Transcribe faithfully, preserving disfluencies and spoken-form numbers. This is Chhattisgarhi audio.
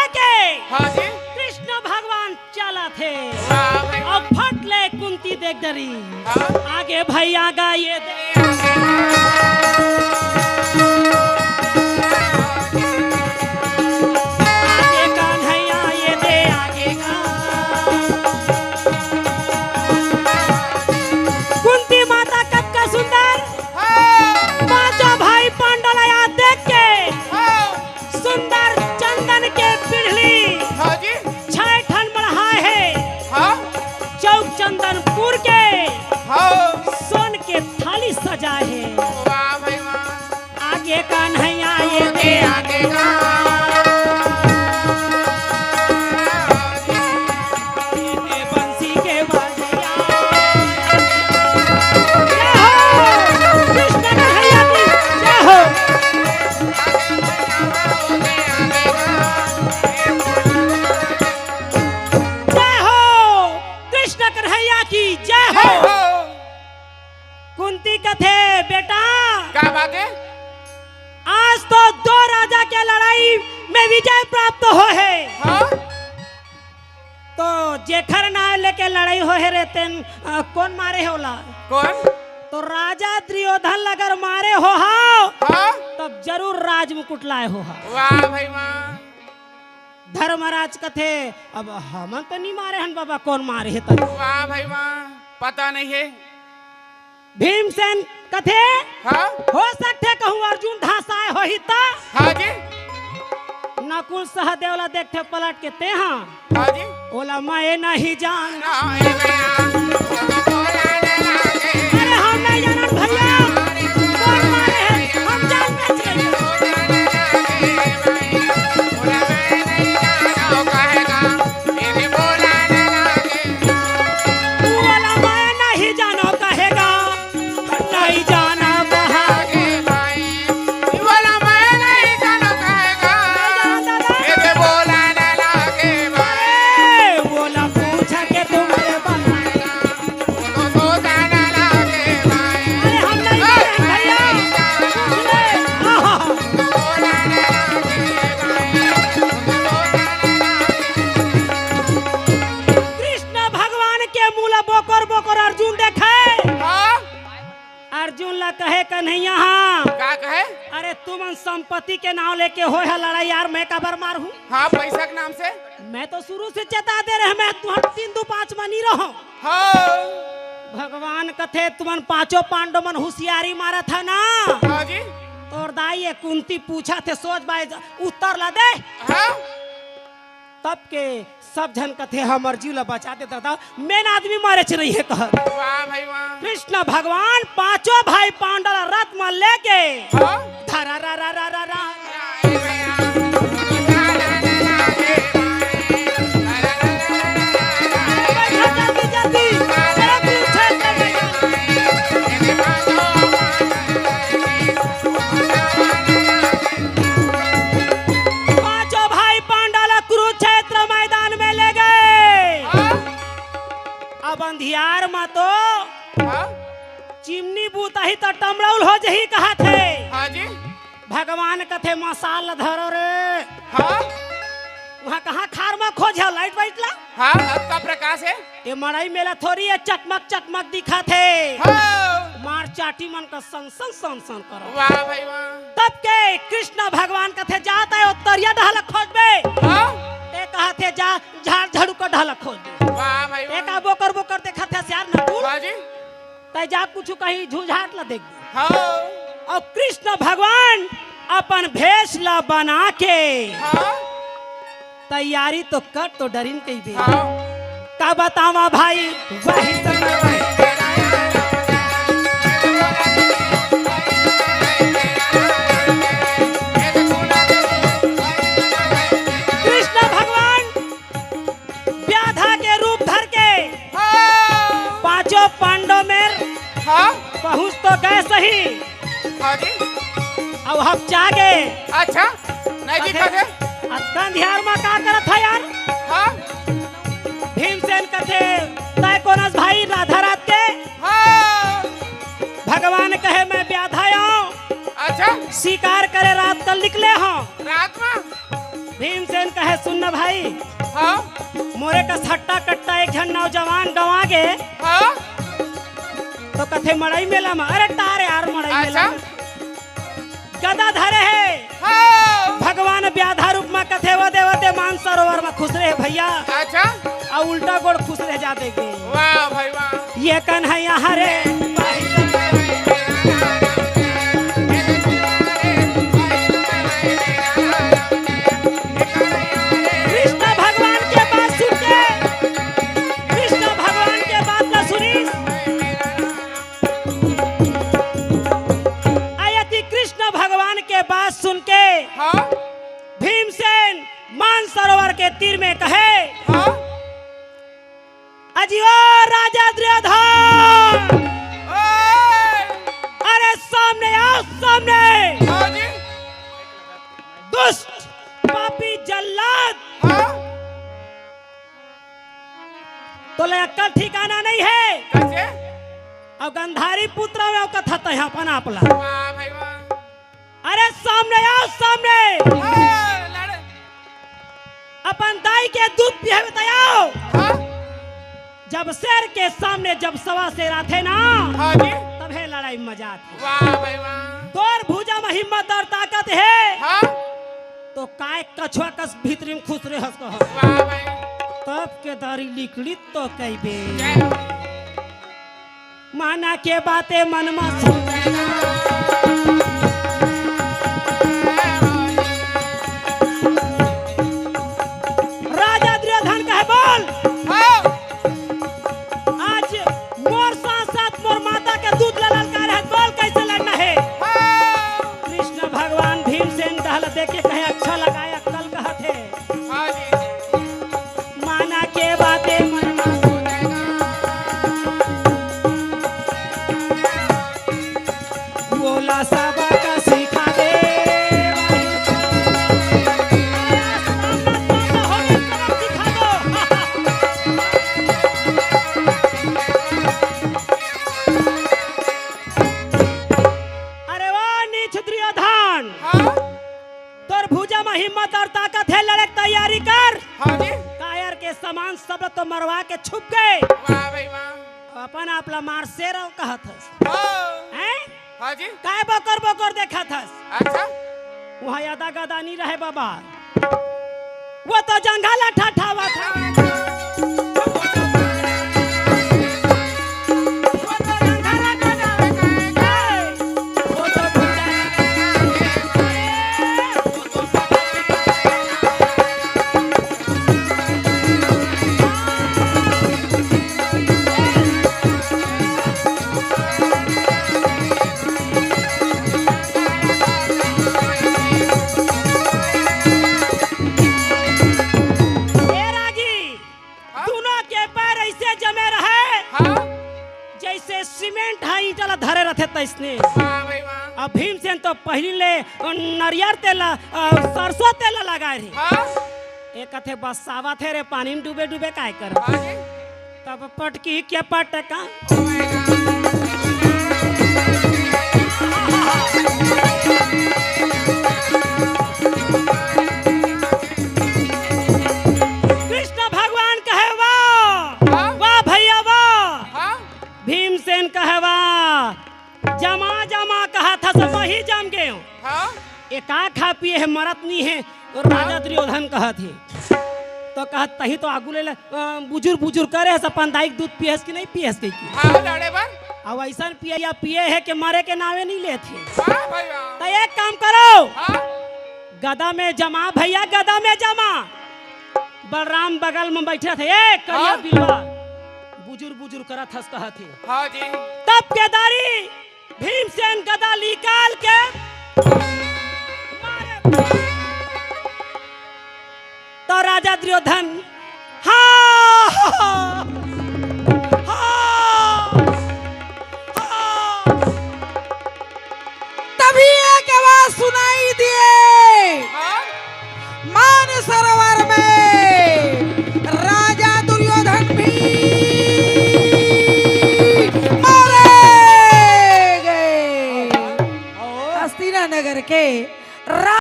के हाँ जी। कृष्ण भगवान चलत हे। वाह भाई। अउ फट ले कुंती देख डरी। हाँ। आगे भैया गा ये दे। आगे कन्हैया ये दे, आगे गा। कुंती माता कतका सुंदर। हाँ। पांचों भाई पांडव ला देख के हाँ। सुंदर चंदन के पीढ़ली हाँ जी। छह ठन मढ़ाए हे। हाँ। चौक चंदनपुर के हाँ। सोन के थाली सजाए हे। वाह भाई वाह। आगे कन्हैया ये दे, आगे गा। ये बंसी के बजिया। जय हो कृष्ण कन्हैया की, जय हो। जय हो कृष्ण कन्हैया की, जय हो। जय हो। कुंती कथे, बेटा, का बात हे? आज तो दो राजा के लड़ाई में विजय प्राप्त होहे। हाँ? तो जेखर नाव लेके लड़ाई होहे रे तेन, अ, कोन मारे हे ओला? कोन? तो राजा दुर्योधन ल अगर मारे होहा, हाँ? तब जरूर राजमुकुट लाए होहा। वाह भाई वाह। धर्मराज कथे, अब हमन तो नी मारे हन बाबा, कोन मारे हे त? वाह भाई वाह, पता नहीं हे। भीमसेन कथे, हाँ? हो सकथे कहूँ अर्जुन धसाए होही त? हाँ जी। नकुल सहदेव ला देखथे पलट के, तेहा? हाँ जी। ओला मैं नहीं जान। अरे हम नहीं जानन भैया, कोन मारे हे? हम जान बच गए। बोला मैं नहीं जानो कहेगा, नहीं जाना बहा। बोला मैं नहीं जानो कहेगा, नहीं जाना दादा। बोला ना लागे भाई। अरे, बोला पूछा के तुम्हारे बना। अरे, हम नहीं जाने भैया। आहा। कृष्ण भगवान के मुँह ला बोकर बोकर अर्जुन देखे। हाँ? अर्जुन ला कहे, कन्हैया हाँ। का कहे? अरे तुमन संपत्ति के नाव लेके होय हा लड़ाई यार, मैं काबर मारहूँ? हाँ, पैसा के नाम से। मैं तो शुरू से चेता दे रहे, मैं तुहर तीन दू पाँच म नी रहों। हाँ। भगवान कथे, तुमन पांचों पांडव मन हुसियारी मारत हा ना। हाँ जी। तोर दाई ये कुंती पूछत हे, सोच बाय उत्तर ला दे। हाँ। तब के सब झन कथे, हमर जीव ला बचा दे दादा, मेन आदमी मारे च रही हे कहत। वाह भाई वाह। कृष्ण भगवान पांचों भाई पांडव ला रथ म लेके हाँ। धरा रा रा रा रा रा। पांचों भाई पांडव ला कुरुक्षेत्र मैदान में ले गए। हाँ? अब अंधियार म तो हाँ? चिमनी बूताही त टमड़ौल हो जही कहत हे। हाँ जी। भगवान कथे, मसाल धरो रे। हाँ? वहाँ कहाँ खार म खोज हे लाइट वाइट ला? हाँ, अब का प्रकाश हे? ये मड़ई मेला थोड़ी हे, चकमक चकमक दिखत हे। हाँ। मार चाटी मन का सन सन सन सन करो। वाह भाई वाह। तब के कृष्ण भगवान कथे, जात हे ओ तरिया डहल खोजबे। हाँ। ते कहत हे, जा झाड़ झाड़ू का डहल खोजबे। वाह भाई वाह। एक आ बोकर बोकर देखत हे सियार नकुल। हाँ जी। तै जा कुछु कहीं झूझाट ला देख। हाँ। अउ कृष्ण भगवान अपन भेष ला बना के हाँ। तैयारी तो कर तो डरिन कहिबे। हाँ। का बतावा भाई, वही समय वही कृष्ण भगवान व्याधा के रूप धर के हाँ। पांचों पांडव मेर हाँ। पहुंच तो गए सही। हाँ जी। अब हम जागे। अच्छा, नहीं दिखा थे। अतका अंधियार म का करत हा यार? हाँ। भीमसेन कथे, तय कोनस भाई राधा रात के? हाँ। भगवान कहे, मैं व्याधा आऊं। अच्छा। शिकार करे रात कल निकले हों। रात में? भीमसेन कहे, "सुन ना भाई, हाँ? मोरे कस हट्टा कट्टा एक झन नौजवान गंवा गे, हाँ? तो कथे मड़ई मेला म, अरे टार यार मड़ई मेला अच्छा? म गदा धरे हे।" हाँ। भगवान ब्याधा रूप म कथे, "वो दे, वो दे, मानसरोवर म खुसरे हे भइया।" अच्छा? अउ उल्टा गोड़ खुसरे जाथे के। वाह भाई वाह। ये कन्हैया हरे। कृष्ण भगवान के बात सुन के, कृष्ण भगवान के बात ला सुनिस। अयति कृष्ण भगवान के बात सुन के हाँ? भीमसेन मानसरोवर के तीर में कहे, हाँ? "अजी ओ राजा दुर्योधन, ओए! अरे सामने आओ, सामने। हाँ जी। दुष्ट, पापी, जल्लाद। हाँ? तोला अक्कल ठिकाना नहीं हे।" कैसे? अउ गंधारी पुत्र में कथा तय अपन आपला। वाह भाई वाह। अरे सामने आओ, सामने। हाँ, लड़े। अपन दाई के दूध पियावे त आओ। हाँ? जब शेर के सामने जब सवा शेर आथे ना, हाँ जी। तभे लड़ाई मजा आथे। वाह भाई वाह। तोर भुजा म हिम्मत अउ ताकत हे, हाँ? तो काय कछुआ कस भीतरी म खुसरे हस कह। वाह भाई। तब के दारी लिकड़ी तो कइबे। जय हो। माना के बाते मन म सोचे। राजा दुर्योधन कहे, "बोल, हाँ। आज मोर साथ साथ मोर माता के दूध ला ललकार हे, बोल कैसे लड़ना हे?" हाँ। कृष्ण भगवान भीमसेन डहल देख के कहे, "अच्छा लगाए अक्कल कहत हे।" हाँ जी। माना के बाते मन म सोचेगा। बोला सबक सिखा दे। अरे वाह नीच दुर्योधन। हाँ? तोर भुजा म हिम्मत अउ ताकत हे, लड़े के तैयारी कर। हाँ जी। कायर के समान सब तो मरवा के छुप गे। वाह भाई वाह। अपन आप ला मार शेर कहत हस। हाँ। हैं? हाँ जी। काय बकर बकर देखत हस? अच्छा। उहाँ यादा गदा नी रहे बाबा। वो तो जंघा ला ठठावत हे। ए रागी, हाँ? दोनों के पैर ऐसे जमे रहे, हाँ? जैसे सीमेंट ह ईंटा ला धरे रथे तैसने। वाह भाई वाह। अब भीमसेन तो पहिली ले नरियर तेल ला, अ, सरसों तेल ला लगाए रहे। हाँ? ए कथे बस्सावत हे रे, पानी म डूबे डूबे काय कर। हाँ जी। तब पटकी के पटका। कृष्ण भगवान कहे, "वाह, हाँ? वाह भैया, वाह।" हाँ? भीमसेन कहे, "वाह, जमा, जमा," कहा था, सब वही जम गए हो। हाँ? ए का खा पिए हे, मरत नहीं हे। तो राजा हाँ? दुर्योधन कहत हे, तो कहत, "तही तो आगू ले, ले, अ, बुजुर, बुजुर करे हस, अपन दाई के दूध पिए हस कि नहीं पिए हस?" कहि के। हाँ, लड़े बर। अब ऐसन पिए या पिए हे कि मरे के नावे नहीं लेत हे। हाँ भाई, हाँ। तो एक काम करो, हाँ? गदा में जमा भैया, गदा में जमा। बलराम बगल में बैठे थे, "ए करिया हाँ? बिलवा," बुजुर, बुजुर करत हस कहत हे। हाँ जी। तब के दारी भीमसेन गदा निकाल के मारे। तो राजा दुर्योधन, हाँ, हाँ, हाँ,